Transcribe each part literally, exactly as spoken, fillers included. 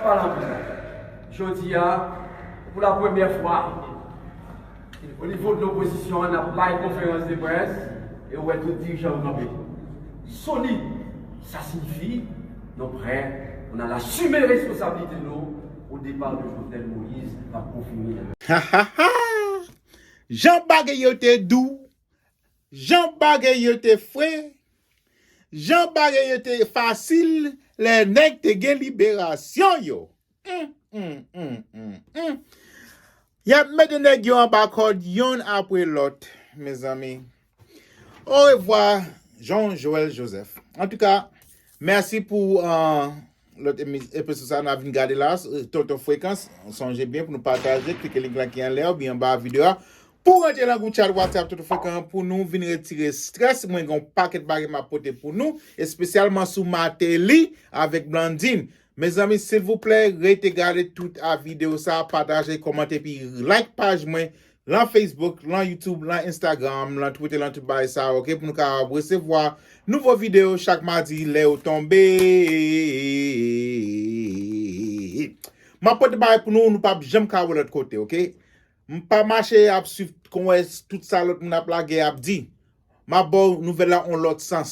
Pale anpil. Jodi a, pou la premyè fwa, o nivo de lopozisyon an, n ap bay konferans de près e ou wè tout dirijan yo kanpe. Solid. Sa siyifi nou prè, nou al asime responsabilite nou o depa de Jovenel Moïse, n ap konfime. Jan bagay yo te dou, jan bagay yo te fre, jan bagay yo te fasil, lè nèg te gen liberasyon yo. Hum, hum, hum, hum, hum. Y ap mete nèg yo anba kòd yonn apre lòt, mezanmi. Orevwa, Jean Joël Joseph. Antouka, mèsi pou uh, lòt epizòd sa n ap vin gade la. Tonton Frekans, sonje byen pou nou pataje, klike link la ki anlè oubyen anba videyo a. Pou rantre nan gwoup chat WhatsApp Tonton Frekan pou nou vin retire strès, mwen gen yon pakèt bagay m ap pote pou nou, espesyalman sou Martelly avèk Blandine. Mezanmi, silvouplè, rete gade tout a videyo sa, pataje, kòmante, epi like paj mwen lan Facebook, lan YouTube, lan Instagram, lan Twitter, lan tout bagay sa, oke, pou nou kapab resevwa nouvo videyo chak madi lè yo tonbe. M ap pote bagay pou nou, nou p ap janm ka wè lòt kote, oke? M pa mache ap swiv konwè tout sa lòt moun ap lage, ap di. M ap ba w nouvèl la yon lòt sans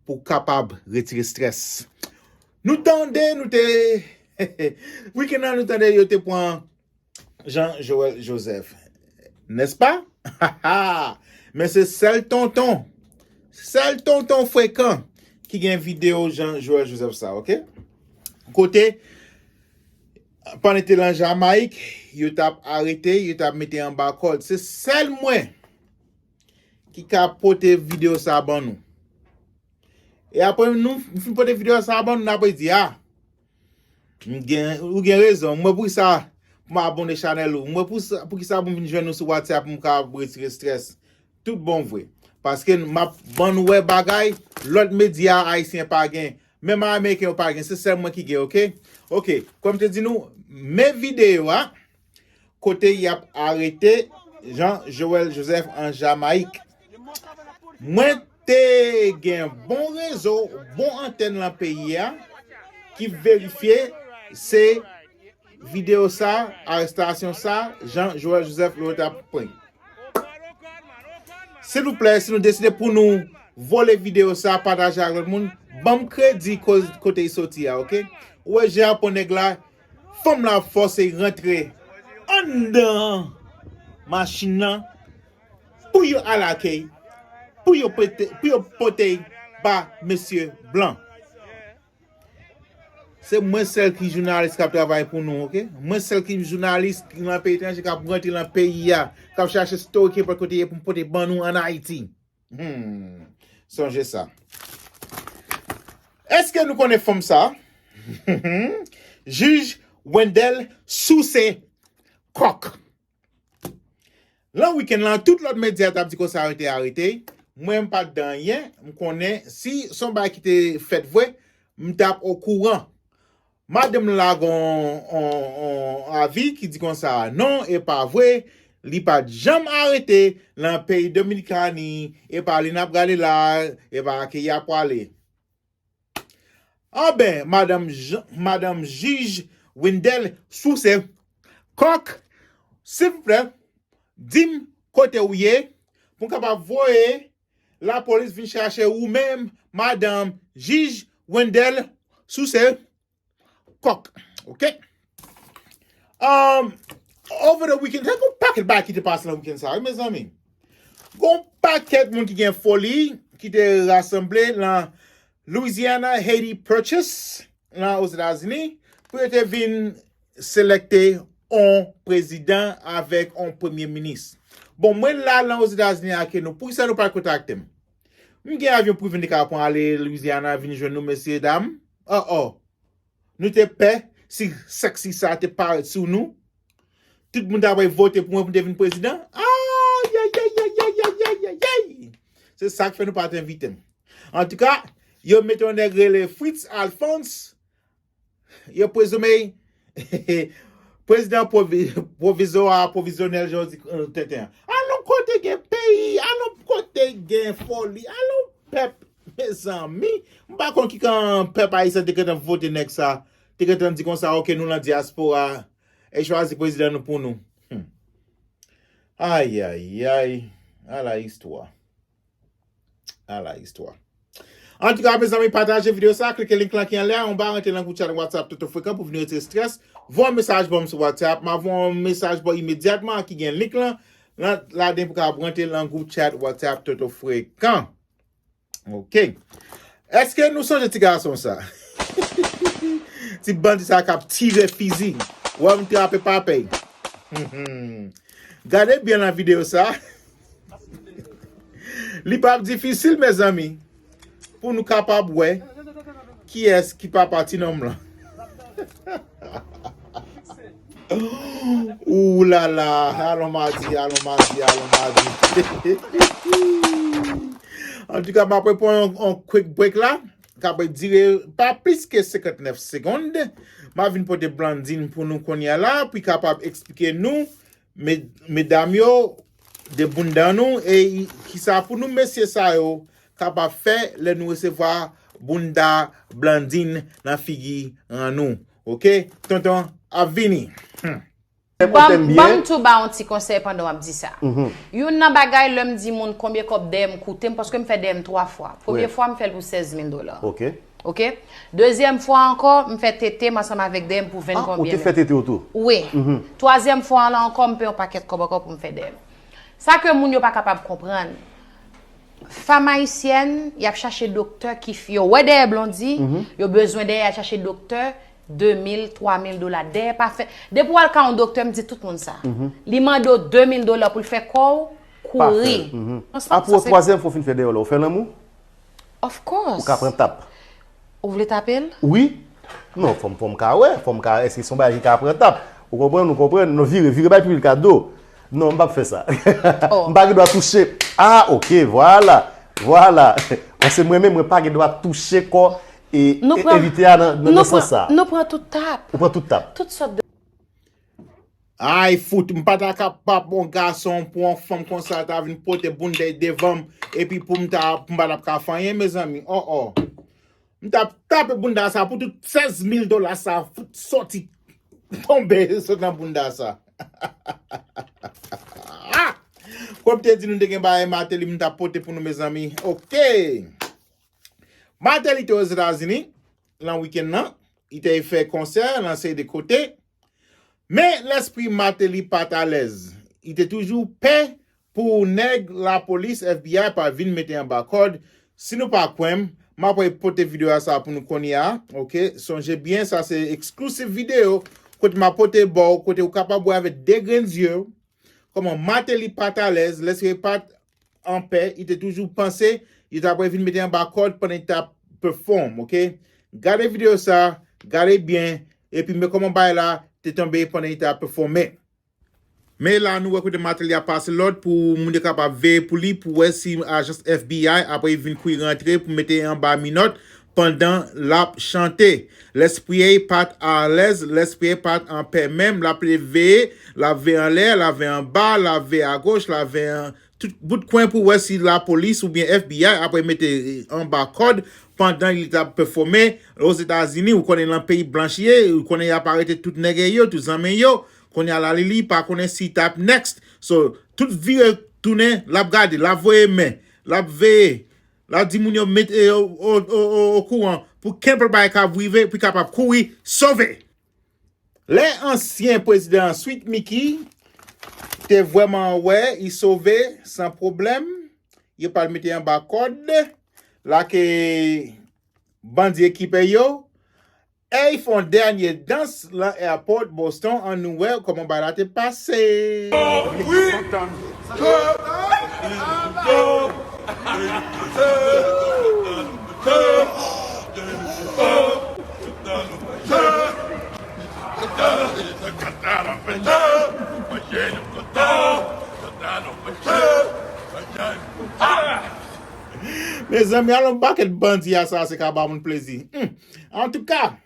pou w kapab retire strès. Nou tande, nou te wikenn nan, nou tande yo te pran Jean Joël Joseph. Nèspa? Men se sèl tonton, sèl tonton Frekan ki gen videyo Jean Joël Joseph sa, oke? Kote, pandan te lan Jamayik, yo t ap arete, yo t ap mete anba kòd. Se sèl mwen ki ka pote videyo sa ban nou. E apre nou fin pote videyo sa ban nou, n apre di, a, m gen, ou gen rezon. Mwen poukisa pou m abone chanèl ou? Mwen pou sa, poukisa pou m vin jwenn nou sou WhatsApp pou m ka retire strès? Tout bon vre. Paske m ap ban nou wè bagay lòt medya ayisyen pa gen. Menm ameriken yo pa gen, se sèl mwen ki gen, oke? Oke, kòm te di nou, men videyo a, kote y ap arete Jean Joël Joseph an Jamayik. Mwen te gen bon rezo, bon antèn lan peyi a, ki verifye se videyo sa, arestasyon sa, Jean Joël Joseph yo t ap pran. Silvouplè, si nou deside pou nou vole videyo sa, pataje ak lòt moun, ban m kredi koz kote l soti a, oke? Ou wè jan y ap pran nèg la, fanm la ap fòse rantre anndan machin nan pou yo al akèy, pou yo pote, pou yo pote ba mesye blan. Se mwen sèl ki jounalis k ap travay pou nou, oke? Mwen sèl ki jounalis ki nan peyi etranje k ap rantre nan peyi a, k ap chache stoke nenpòt kote ye pou m pote ban nou ann Ayiti. Hmm. Sonje sa. Èske nou konnen fanm sa? Jij Wendelle Souse Kòk. Lan wikenn lan, tout lòt medya t ap di konsa yo te arete. Mwen, m pa t dan anyen. M konnen si se yon bagay ki te fèt vre, m t ap okouran. Madanm la gen yon, yon, yon avi ki di konsa, non, e pa vre, li pa t janm arete lan peyi Dominikani, e pa li n ap gade la, e pa ki y ap prale. Anben, madanm Jan-, madanm jij Wendelle Souse Kòk, silvouplè, di m kote w ye, pou m kapab voye lapolis vin chache ou menm, madanm jij Wendelle Souse Kòk. Oke? Um, over the weekend, gen yon pakèt bagay ki te pase nan wikenn sa, wi, mezanmi. Gen yon pakèt moun ki gen foli, ki te rasanble nan Louisiana Haiti Purchase, nan Ozetazini, pou yo te vin selekte yon prezidan avèk yon premye minis. Bon, mwen la nan Ozetazini ak nou, poukisa nou pa kontakte m? M gen avyon prive m te ka pran ale Louisiana vin jwenn nou, mesye dam. Oh, oh. Nou te pè si sèksi sa te parèt sou nou. Tout moun ta pral vote pou mwen pou m te vin prezidan. Ay, ay, ay, ay, ay, ay, ay, ay, ay. Se sa k fè nou pa t envite m. Antouka, yo mete yon nèg rele Fritz Alphonse. Yo prezime prezidan pwovi-, pwovizwa, pwovizyonèl, jan yo di, euh, tenten an. Alon kote gen peyi, alon kote gen foli, alon pèp, mezanmi. M pa konn ki kan pèp ayisyen te gentan vote nèg sa. te gentan di konsa, ok, nou nan dyaspora, e chwazi prezidan nou pou nou. Hmm. Ayayay, ala istwa. Ala istwa. Antouka, mezanmi, pataje videyo sa, klike link lan ki anlè a, anba, rantre nan gwoup chat WhatsApp Toto Frekan pou vin retire strès. Voye yon mesaj ban m sou WhatsApp, m a voye yon mesaj ba w imedyatman ki gen link lan, lan, ladan pou ka rantre nan gwoup chat WhatsApp Toto Frekan. Ok. Èske nou sonje ti gason sa? Ti bandi sa k ap tire fizi. Wè m trape papèy. Gade byen nan videyo sa. Li p ap difisil, mezanmi, pou nou kapab wè kiyès ki papa ti nonm lan. Ou la la, alon madi, alon madi, alon madi. Antouka, m ap pran yon, yon quick break la, k ap dire pa plis ke senkantnèf segonn. M ap vin pote Blandine pou nou kounye a la, pou l kapab eksplike nou, me-, medam yo, de bounda nou, e i-, kisa pou nou mesye sa yo kapab fè lè nou resevwa bounda Blandine nan figi an nou. Ok? Tonton ap vini. Hmm. Ban m tou ba w yon ti konsèy pandan w ap di sa. Youn nan bagay, lè m di moun konbyen kòb dèyè m koute m, paske m fè dèyè m twa fwa. Premye fwa, m fè l pou sèz mil dola. Ok. Dezyèm fwa ankò, m fè tete m ansanm avèk dèyè m pou venn konbyen. Ah, ou te fè tete w tou? Wi. Twazyèm fwa an la ankò, m peye yon pakèt kòb ankò pou m fè dèyè m. Sa ke moun yo pa kapab konprann, fanm ayisyèn, y ap chache doktè ki f-, yo wè dèyè Blondy, yo bezwen dèyè, y al chache doktè de mil, twa mil dola. Dèyè pa fè. Depi w al ka yon doktè, m di tout moun sa. Li mande w de mil dola pou l fè kò w kouri. Apre twazyèm fwa w fin fè dèyè w la, ou fè lanmou? Of course. Ou ka pran tap. Ou vle tape l? Wi. Non, fò m, fò m ka wè, fò m ka, èske se yon bagay ki ka pran tap? Ou konprann, ou konprann? Non, vire, vire bay piblik la do. Non, m p ap fè sa. M pa gen dwa touche. Ah, ok, vwala. Vwala. Paske mwen menm, mwen pa gen dwa touche kò e, e envite a nan, nan, nan sans sa. Nou pran tout tap. Ou pran tout tap. Tout sòt de Ay, fout, m pa ta kapab yon gason pou yon fanm konsa ta vin pote bounda devan m, epi pou m ta, pou m pa t ap ka fè anyen, mezanmi. Oh, oh. M t ap tape bounda sa pou tout sèz mil dola sa fout sòti tonbe sot nan bounda sa. Kòm te di nou te gen bagay Martelly m t ap pote pou nou, mezanmi. Ok. Martelly te Ozetazini, nan wikenn nan, li te fè konsè nan seri de kote. Men lespri Martelly pa t alèz. Li te toujou pè pou nèg lapolis, FBI, pa vin mete anba kòd. Si nou pa kwè m, m ap pote videyo a sa pou nou kounye a, ok? Sonje byen, sa se exclusive videyo, kote m ap pote ba w, kote ou kapab wè avèk de grenn zye w, kòman Martelly pa t alèz, lespri pa t anpè, li te toujou panse yo t ap vin mete anba kòd pandan li t ap perform, ok? Gade videyo sa, gade byen, epi men kòman bagay la te tonbe pandan li t ap pèfòme. Men la, nou wè kote Martelly ap pase lòd pou moun yo kapab veye pou li, pou wè si ajans FBI apre vin kouri rantre pou mete anba minòt pandan l ap chante. Lespri a pa t alèz, lespri a pa t anpè menm, l ap veye, l ap veye anlè, l ap veye anba, l ap veye agoch, l ap veye an, tout bout kwen pou wè si lapolis oubyen FBI apre mete anba kòd pandan li t ap pèfòme Ozetazini. Ou konnen nan peyi blanch ye, ou konnen y ap arete tout nèg yo, tout zanmi yo. Kounye a la, li, li pa konnen si t ap next. So, tout vire tounen, l ap gade, l ap voye men, l ap veye, l ap di moun yo mete yo o, o, o, okouran pou kenpòt bagay k ap rive, pou l kapab kouri sove. Lè ansyen prezidan Sweet Micky te vrèman wè li sove san pwoblèm, yo pa t mete anba kòd, lake bandi ekipe yo, e y fè yon dènye dans lan airport Boston, ann nou wè kòman bagay la te pase. Mezanmi, alon pakèt bandi a sa se ka ba moun plezi. Hmm. Antouka,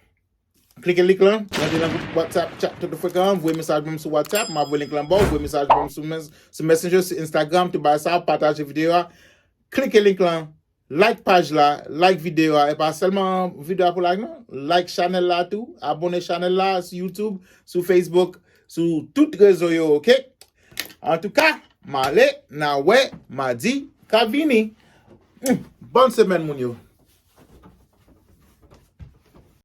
klike link lan, rantre nan gwoup WhatsApp chat Toto Frekan, voye mesaj ban m sou WhatsApp, m ap voye link lan ba w, voye mesaj ban m sou mes-, sou Messenger, sou Instagram, tout bagay sa, pataje videyo a, klike link lan, Like paj la, like videyo a. E pa sèlman videyo a pou like non. Like chanèl la tou. Abone chanèl la sou YouTube, sou Facebook, sou tout rezo yo, oke? Antouka, m ale, n a wè madi k ap vini. Hmm, bòn semèn, moun yo.